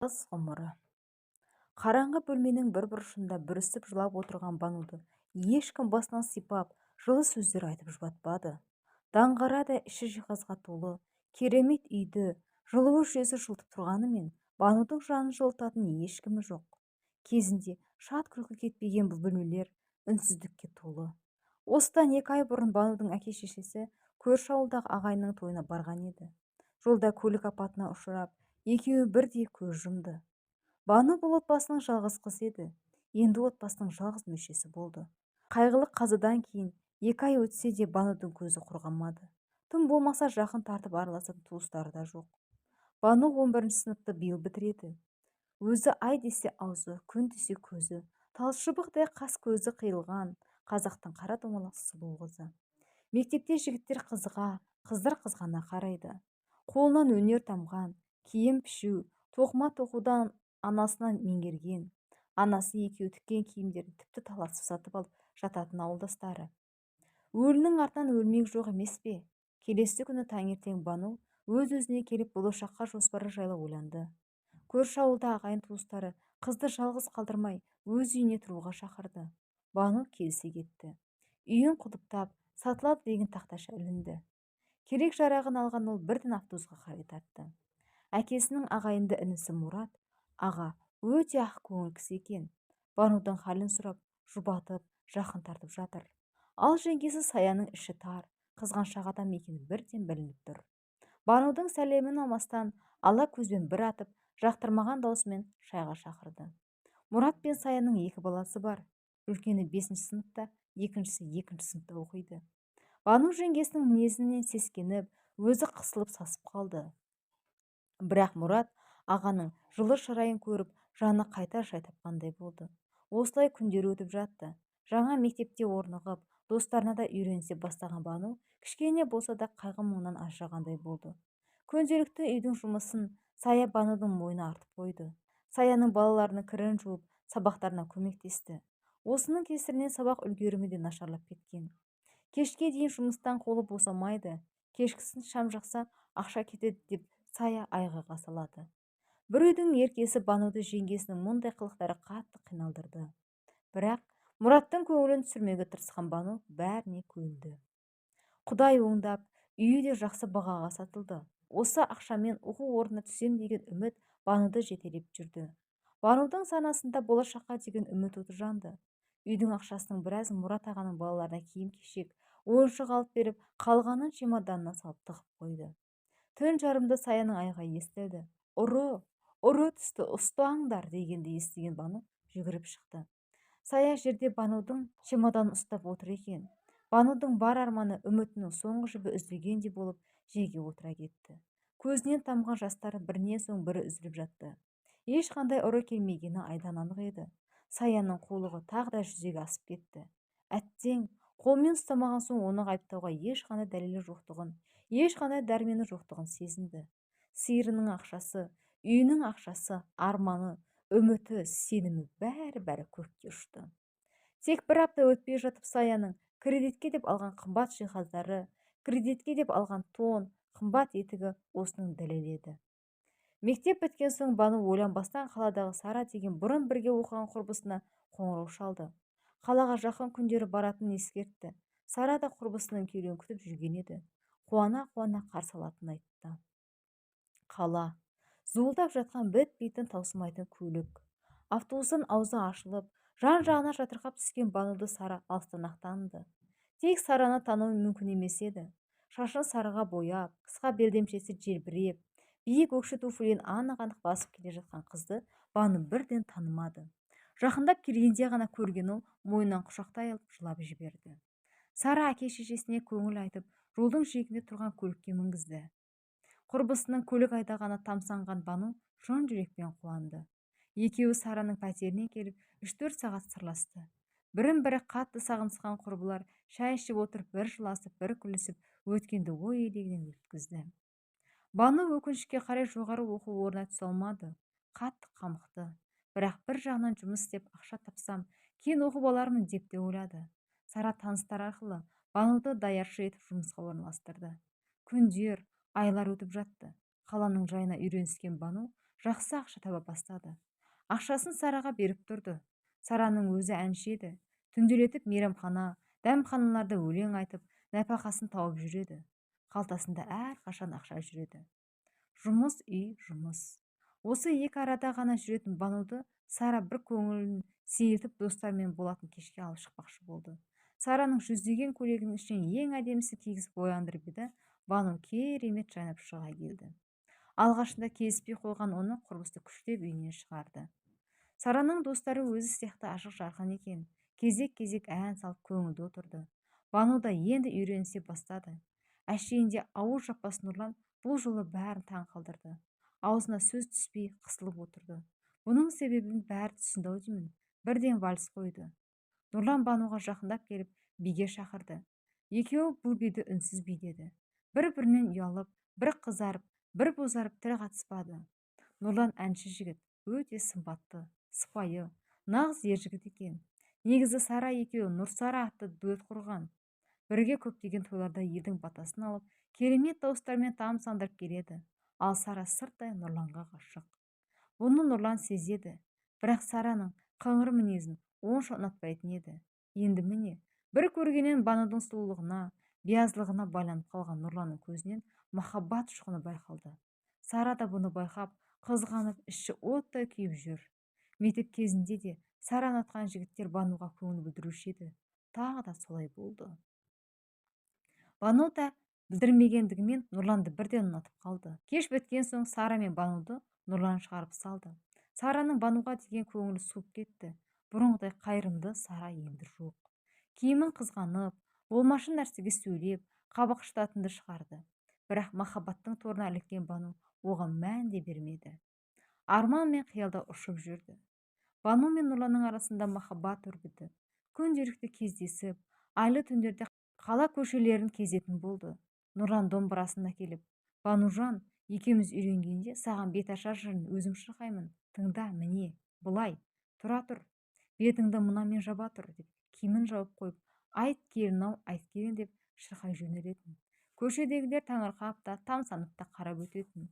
Қыз ғұмыры. Қараңғы бөлменің бір бұрышында бүрісіп жылап отырған Бануды ешкім басынан сипап, жылы сөздер айтып жұбатпады. Даңғарадай іші жиһазға толы, керемет үйді, жылуы жүйесі жылытып тұрғанымен, Банудың жанын жылытатын ешкімі жоқ. Кезінде шат күлкі кетпеген бұл бөлмелер үнсіздікке толы. Осыдан 2 ай бұрын Банудың әке-шешесі көрші ауылдағы ағайынның тойына барған еді. Жолда көлік апатына ұшырап, екеуі бірдей көз жұмды. Бану бұл отбасының жалғыз қызы еді. Енді отбасының жалғыз мүшесі болды. Қайғылы қазадан кейін 2 ай өтсе де, Банудың көзі құрғамады. Тым болмаса жақын тартып араласатын туыстары да жоқ. Бану 11-сыныпты биыл бітіреді. Өзі ай десе аузы, күн десе көзі, талшыбықтай қас көзі қиылған қазақтың қара домалақ сұлу қызы. Мектепте жігіттер қызыға, қыздар қызғана қарайды. Қолынан өнер тамған, киім пішу, тоқыма тоқудан анасынан меңгерген. Анасы екеуі тіккен киімдерін тіпті таласып сатып алып жататын ауылдастары. Өлінің артынан өлмек жоқ емес пе? Келесі күні таңертең Бану өз-өзіне келіп, болашаққа жоспары жайлы ойланды. Көрші ауылда ағайын туыстары қызды жалғыз қалдырмай, өз үйіне тұруға шақырды. Бану келісе кетті. Үйін құлыптап, сатылады деген тақташа ілінді. Керек жарағын алған ол бірден автобусқа қарай тартты. Әкесінің ағайынды інісі Мұрат аға өте ақ көңіл кісі екен. Банудың халін сұрап, жұбатып, жақын тартып жатыр. Ал жеңгесі Саяның іші тар, қызғаншақ адам екені бірден білініп тұр. Банудың сәлемін алмастан, ала көзбен бір атып, жақтырмаған даусымен шайға шақырды. Мұрат пен Саяның екі баласы бар. Үлкені бесінші сыныпта, екіншісі екінші сыныпта оқиды. Бану жеңгесінің мінезінен сескеніп, өзі қысылып сасып қалды. Бірақ Мұрат ағаның жылы шырайын көріп, жаны қайта жай тапқандай болды. Осылай күндер өтіп жатты. Жаңа мектепте орнығып, достарына да үйренісе бастаған Бану кішкене болса да қайғы мұңнан ажырағандай болды. Күнделікті үйдің жұмысын Сая Банудың мойнына артып қойды. Саяның балаларының кірін жуып, сабақтарына көмектесті. Осының кесірінен сабақ үлгерімі де нашарлап кеткен. Кешке дейін жұмыстан қолы босамайды. Кешкісін шам жақса, ақша кетеді деп Сая айғайға салады. Бір үйдің еркесі Бануды жеңгесінің мұндай қылықтары қатты қиналдырды. Бірақ Мұраттың көңілін түсірмеуге тырысқан Бану бәріне көнді. Құдай оңдап, үйі де жақсы бағаға сатылды. Осы ақшамен оқу орнына түсем деген үміт Бануды жетелеп жүрді. Банудың санасында болашаққа деген үміт оты жанды. Үйдің ақшасының біразын Мұрат ағаның балаларына киім-кешек, ойыншық алып беріп, қалғанын чемоданына салып тығып қойды. Түн жарымда Саяның айғайы естілді. «Ұры, ұры түсті, ұстаңдар!» дегенді естіген Бану жүгіріп шықты. Сая жерде Банудың чемоданын ұстап отыр екен. Банудың бар арманы, үмітінің соңғы жібі үзілгендей болып, жерге отыра кетті. Көзінен тамған жастары бірінен соң бірі үзіліп жатты. Ешқандай ұры келмегені айдан анық еді. Саяның қулығы тағы да жүзеге асып кетті. Әттең, қолмен ұстамаған соң оны айыптауға ешқандай дәлелі жоқтығын, ешқандай дәрмені жоқтығын сезінді. Сиырының ақшасы, үйінің ақшасы, арманы, үміті, сенімі, бәрі-бәрі көкке ұшты. Тек бір апта өтпей жатып Саяның кредитке деп алған қымбат жиһаздары, кредитке деп алған тон, қымбат етігі осының дәлелі еді. Мектеп біткен соң Бану ойланбастан қаладағы Сара деген бұрын бірге оқыған құрбысына қоңырау шалды. Қалаға жақын күндері баратынын ескертті. Сара да құрбысының келуін күтіп жүрген еді. Қуана-қуана қарсы алатынын айтты. Қала. Зуылдап жатқан бітпейтін, таусылмайтын көлік. Автобустан аузы ашылып, жан-жағына жатырқап түскен Бануды Сара алыстан-ақ таныды. Тек Сараны тану мүмкін емес еді. Шашын сарыға бояп, қысқа белдемшесі желбіреп, биік өкше туфлиін анық-анық басып келе жатқан қызды Бану бірден танымады. Жақындап келгенде ғана көрген ол мойнынан құшақтай алып жылап жіберді. Сара әке-шешесіне көңіл айтып, жолдың жиегінде тұрған көлікке мінгізді. Құрбысының көлік айдағанына тамсанған Бану шын жүрекпен қуанды. Екеуі Сараның пәтеріне келіп, 3-4 сағат сырласты. Бірін-бірі қатты сағынысқан құрбылар шай ішіп отырып бір жыласып, бір күлісіп, өткенді ой елегінен өткізді. Бану өкінішке қарай жоғары оқу орнына түсе алмады. Қатты қамықты. Бірақ бір жағынан жұмыс істеп ақша тапсам, кейін оқып алармын деп те ойлады. Сара таныстары арқылы Бануды даяршы етіп жұмысқа орналастырды. Күндер, айлар өтіп жатты. Қаланың жайына үйреніскен Бану Жақсы ақша таба бастады. Ақшасын Сараға беріп тұрды. Сараның өзі әнші еді. Түнделетіп мейрамхана, дәмханаларда өлең айтып, нәпақасын тауып жүреді. Қалтасында әрқашан ақша жүреді. Жұмыс, үй, жұмыс. Осы екі арада ғана жүретін Бануды Сара бір көңілін сейілтіп достарымен болатын кешке алып шықпақшы болды. Сараның жүздеген көйлегінің ішінен ең әдемісін кигізіп бояндырып еді, Бану керемет жайнап шыға келді. Алғашында келіспей қойған оны құрбысы күштеп үйінен шығарды. Сараның достары өзі сияқты ашық жарқын екен. Кезек-кезек ән салып көңілді отырды. Бану да енді үйренісе бастады. Әшейінде ауыз жаппас Нұрлан бұл жолы бәрін таң қалдырды. Аузына сөз түспей қысылып отырды. Бұның себебін бәрі түсінді ау деймін. Бірден вальс қойды. Нұрлан Бануға жақындап келіп, биге шақырды. Екеуі бұл биді үнсіз биледі. Бір-бірінен ұялып, бір қызарып, бір бозарып тіл қатыспады. Нұрлан әнші жігіт, өте сымбатты, сыпайы, нағыз ер жігіт екен. Негізі Сара екеуі Нұрсара атты дуэт құрған. Бірге көптеген тойларда елдің батасын алып, керемет дауыстармен тамсандырып келеді. Ал Сара сырттай Нұрланға ғашық. Бұны Нұрлан сезеді. Бірақ Сараның қыңыр мінезін онша ұнатпайтын еді. Енді міне, бір көргеннен Банудың сұлулығына, биязлығына байланып қалған Нұрланның көзінен махаббат ұшқыны байқалды. Сара да бұны байқап, қызғанып, іші оттай күйіп жүр. Мектеп кезінде де Сара ұнатқан жігіттер Бануға көңіл білдіруші еді. Тағы да солай болды. Бану да білдірмегендігімен Нұрланды бірден ұнатып қалды. Кеш біткен соң Сара мен Бануды Нұрлан шығарып салды. Сараның Бануға деген көңілі суып кетті. Бұрынғыдай қайырымды Сара енді жоқ. Киімін қызғанып, болмашы нәрсеге сөйлеп, қабақ шытатынды шығарды. Бірақ махаббаттың торына іліккен Бану оған мән де бермеді. Арман мен қиялда ұшып жүрді. Бану мен Нұрланның арасында махаббат өрбіді. Күнделікті кездесіп, айлы түндерде қала көшелерін кезетін болды. Нұрлан домбырасын әкеліп, «Банужан, екеуміз үйренгенде саған беташар жырын өзім шырқаймын. Тыңда, міне, былай, тұра тұр, бетіңді мынамен жаба тұр», деп киімін жауып қойып, «Айт келін-ау, айт келін» деп шырқай жөнелетін. Көшедегілер таңырқап та, тамсанып та қарап өтетін.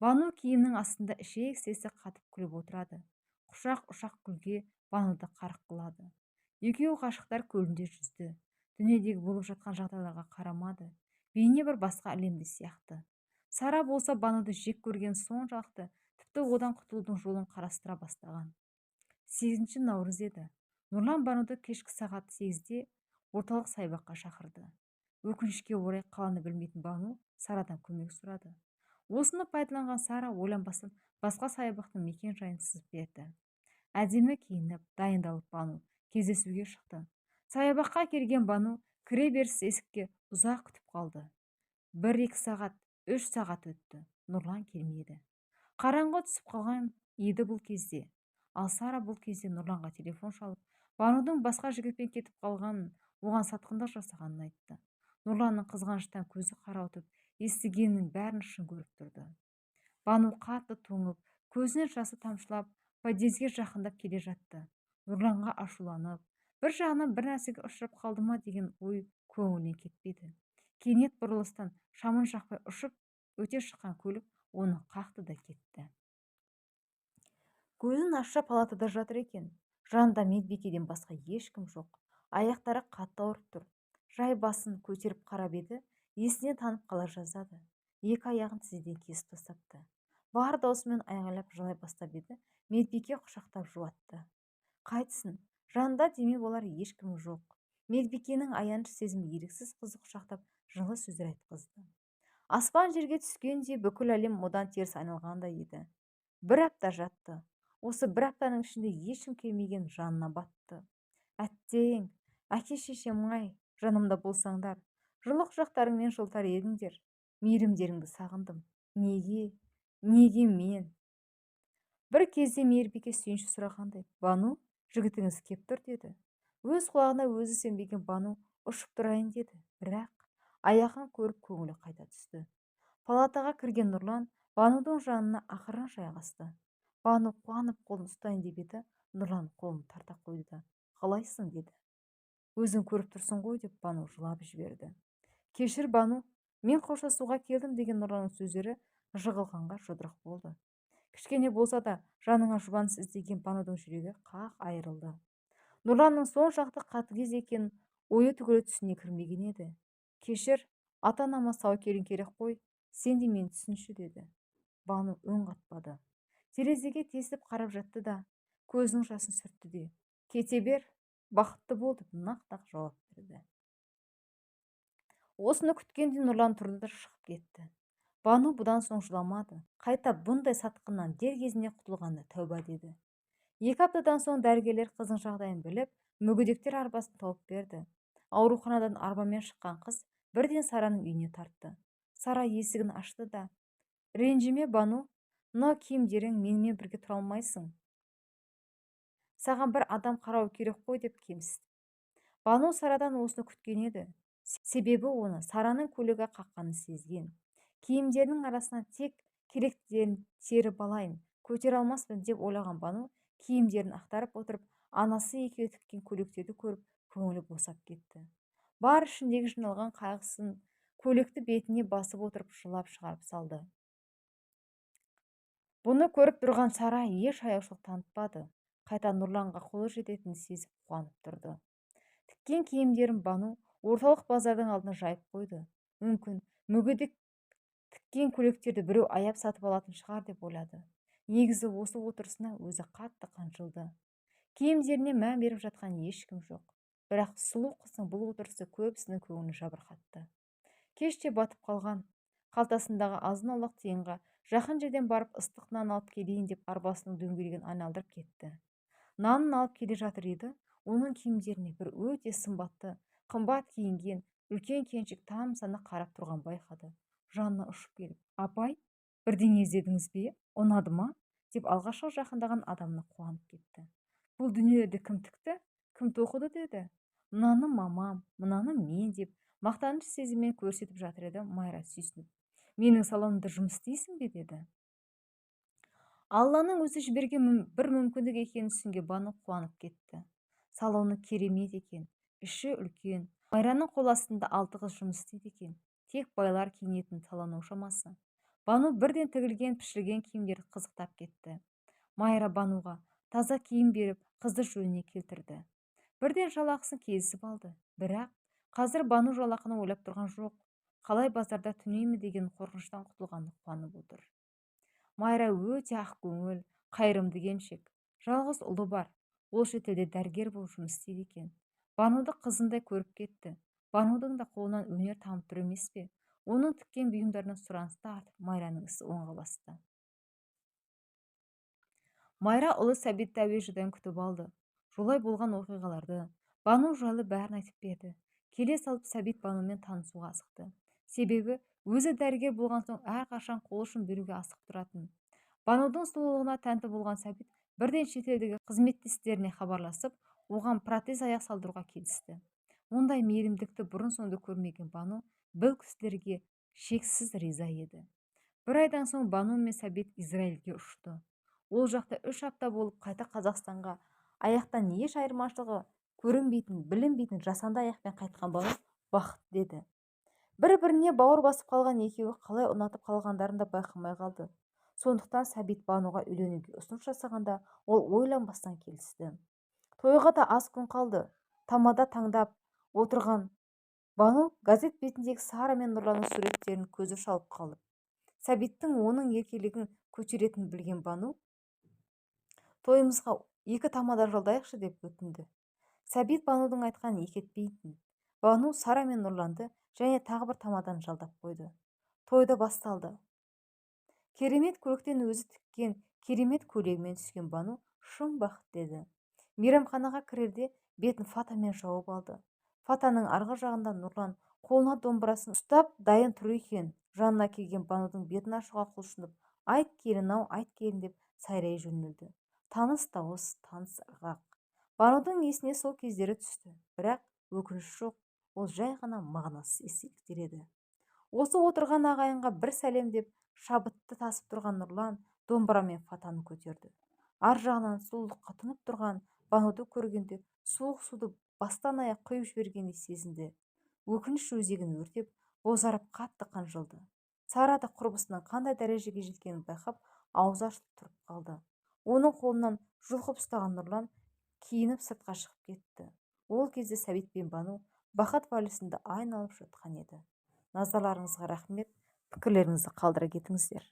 Бану киімнің астында ішек-сесі қатып күліп отырады. Құшақ-ұшақ күлге Бануды қарық қылады. Екеуі ғашықтар көлінде жүзді. Дүниедегі болып жатқан жағдайларға қарамады. Бейне бір басқа әлемде сияқты. Сара болса Бануды жек көрген соншалықты, тіпті одан құтылудың жолын қарастыра бастаған. 8 наурыз еді. Нұрлан Бануды кешкі сағат 8-де орталық саябаққа шақырды. Өкінішке орай қаланы білмейтін Бану Сарадан көмек сұрады. Осыны пайдаланған Сара ойланбастан басқа саябақтың мекен жайын сызып берді. Әдемі киініп, дайындалып Бану кездесуге шықты. Саябаққа келген Бану кіре беріс есікке ұзақ күтіп қалды. 1-2 сағат, 3 сағат өтті. Нұрлан келмеді. Қараңғы түсіп қалған еді бұл кезде. Ал Сара бұл кезде Нұрланға телефон шалып, Банудың басқа жігітпен кетіп қалғанын, оған сатқындық жасағанын айтты. Нұрланның қызғаныштан көзі қарауытып, естігенінің бәрін шын көріп тұрды. Бану қатты тоңып, көзінен жасы тамшылап, подъезге жақындап келе жатты. Нұрланға ашуланып, бір жағынан бір нәрсеге ұшырап қалды ма деген ой көңілінен кетпеді. Кенет бұрылыстан шамын жақпай ұшып өте шыққан көлік оны қақты да кетті. Көзін ашса палатада жатыр екен. Жанында медбикеден басқа ешкім жоқ. Аяқтары қатты ауырып тұр. Жай басын көтеріп қарап еді, есіне танып қала жаздады. Екі аяғын тізеден кесіп тастапты. Бар даусымен айғайлап жылай бастап еді, медбике құшақтап жуатты. Қайтсын, жанында демеу болар ешкім жоқ. Медбикенің аяныш сезімі еріксіз қызды құшақтап жылы сөздер айтқызды. Аспан жерге түскенде бүкіл әлем одан теріс айналғандай еді. Бір апта жатты. Осы бір аптаның ішінде ешкім келмеген жанына батты. Әттең, әке-шешем-ай, жанымда болсаңдар, жылы құшақтарыңмен жылытар едіңдер. Мейірімдеріңді сағындым. Неге? Неге мен? Бір кезде мейірбике сүйінші сұрағандай, «Бану, жігітіңіз кеп тұр» деді. Өз құлағына өзі сенбеген Бану ұшып тұрайын деді. Бірақ аяғын көріп көңілі қайта түсті. Палатаға кірген Нұрлан Банудың жанына ақырын жайғасты. Бану қуанып қолын ұстайын деп еді, Нұрлан қолын тарта қойды да, «Қалайсың?» деді. Өзің көріп тұрсың ғой деп Бану жылап жіберді. Кешір, Бану, мен қоштасуға келдім деген Нұрланның сөздері жығылғанға жұдырық болды. Кішкене болса да жаныңа жұбаныш іздеген Банудың жүрегі қақ айырылды. Нұрланның соншалықты қатыгез екенін ойы түгілі түсіне кірмеген еді. Кешір, ата-анама сау келін керек қой, сен де мені түсінші, деді. Бану үн қатпады. Терезеге тесіп қарап жатты да, көзінің жасын сүртті де, кете бер, бақытты бол деп нақ-нақ жауап берді. Осыны күткенде Нұрлан тұрды да шығып кетті. Бану бұдан соң жыламады. Қайта бұндай сатқыннан дер кезінде құтылғанына тәуба деді. 2 аптадан соң дәрігерлер қыздың жағдайын біліп, мүгедектер арбасын тауып берді. Ауруханадан арбамен шыққан қыз бірден Сараның үйіне тартты. Сара есігін ашты да, ренжіме, Бану, мынау киімдерің, менімен бірге тұра алмайсың. Саған бір адам қарау керек қой деп кемсітті. Бану Сарадан осыны күткен еді. Себебі оны Сараның көлігі қаққанын сезген. Киімдерінің арасынан тек керектілерін теріп алайын, көтере алмаспын деп ойлаған Бану киімдерін ақтарып отырып, анасы екеуі тіккен көйлектерді көріп, көңілі босап кетті. Бар ішіндегі жиналған қайғысын көйлекті бетіне басып отырып жылап шығарып салды. Бұны көріп тұрған Сара еш аяушылық танытпады. Қайта Нұрланға қолы жететінін сезіп қуанып тұрды. Тіккен киімдерін Бану орталық базардың алдына жайып қойды. Мүмкін мүгедек тіккен көйлектерді біреу аяп сатып алатын шығар деп ойлады. Негізі осы отырысына өзі қатты қынжылды. Киімдеріне мән беріп жатқан ешкім жоқ. Бірақ сұлу қыздың бұл отырысы көбісінің көңілін жабырқатты. Кеште батып қалған қалтасындағы азын-аулақ тиынға жақын жерден барып ыстық нан алып келейін деп арбасының дөңгелегін айналдырып кетті. Нанын алып келе жатыр еді, оның киімдеріне бір өте сымбатты, қымбат киінген үлкен келіншек тамсана қарап тұрған байқады. Жанына ұшып келіп, апай, бірдеңе іздедіңіз бе, ұнады ма? Деп алғашқы жақындаған адамына қуанып кетті. Бұл дүниелерді кім тікті, кім тоқыды деді. Мынаны мамам, мынаны мен деп мақтаныш сезіммен көрсетіп жатыр еді Майра сүйсініп. Менің салонымда жұмыс істейсің бе деді. Алланың өзі жіберген бір мүмкіндік екенін түсінген Бану қуанып кетті. Салоны керемет екен, іші үлкен. Майраның қол астында 6 қыз жұмыс істейді екен. Тек байлар киінетін салон шамасы. Бану бірден тігілген, пішілген киімдерді қызықтап кетті. Майра Бануға таза киім беріп, қызды жөніне келтірді. Бірден жалақысын келісіп алды. Бірақ қазір Бану жалақыны ойлап тұрған жоқ. Қалай базарда түнеймін деген қорқыныштан құтылғанын қуанып отыр. Майра өте ақкөңіл, қайырымды келіншек. Жалғыз ұлы бар. Ол шетелде дәрігер болып жұмыс істейді екен. Бануды қызындай көріп кетті. Банудың да қолынан өнер тамып тұр емес пе? Оның тіккен бұйымдарына сұраныс та артып, Майраның ісі оңға басты. Майра ұлы Сәбитті әуежайдан күтіп алды. Жолай болған оқиғаларды, Бану жайлы бәрін айтып берді. Келе салып Сәбит Банумен танысуға асықты. Себебі өзі дәрігер болған соң әрқашан қол ұшын беруге асығып тұратын. Банудың сұлулығына тәнті болған Сәбит бірден шетелдегі қызметтестеріне хабарласып, оған протез аяқ салдыруға келісті. Ондай мейірімдікті бұрын соңды көрмеген Бану бұл кісілерге шексіз риза еді. Бір айдан соң Бану мен Сәбит Израильге ұшты. Ол жақта 3 апта болып қайта Қазақстанға аяқтан еш айырмашылығы көрінбейтін, білінбейтін жасанды аяқпен қайтқан Бану бақыт деді. Бір-біріне бауыр басып қалған екеуі қалай ұнатып қалғандарын да байқамай қалды. Сондықтан Сәбит Бануға үйленуге ұсыныс жасағанда ол ойланбастан келісті. Тойға да аз күн қалды. Тамада таңдап отырған Бану газет бетіндегі Сара мен Нұрланның суреттерін көзі шалып қалып. Сәбиттің оның еркелігін көтеретінін білген Бану, тойымызға 2 тамада жалдайықшы деп өтінді. Сәбит Банудың айтқанын екі етпейтін. Бану Сара мен Нұрланды және тағы бір тамадан жалдап қойды. Тойда басталды. Керемет көліктен өзі тіккен керемет көйлегімен түскен Бану шын бақыт деді. Мейрамханаға кірерде бетін фатамен жауып алды. Фатаның арғы жағында Нұрлан қолына домбырасын ұстап дайын тұр екен. Жанына келген Банудың бетін ашуға құлшынып, айт келін ау, айт келін деп сайрай жөнелді. Таныс дауыс, таныс ырғақ. Банудың есіне сол кездері түсті. Бірақ өкініш жоқ, ол жай ғана мағынасыз естеліктер еді. Осы отырған ағайынға бір сәлем деп шабытты тасып тұрған Нұрлан домбыра мен фатаны көтерді. Ар жағынан сұлулыққа тұнып тұрған Бануды көргенде суық суды бастан аяқ құйып жібергендей сезінді. Өкініш өзегін өртеп, бозарып қатты қынжылды. Сара да құрбысының қандай дәрежеге жеткенін байқап, Аузы ашылып тұрып қалды. Оның қолынан жұлқып ұстаған Нұрлан киініп, сыртқа шығып кетті. Ол кезде Сәбит пен Бану бақыт вальсінде айналып жатқан еді. Назарларыңызға рахмет! Пікірлеріңізді қалдыра кетіңіздер.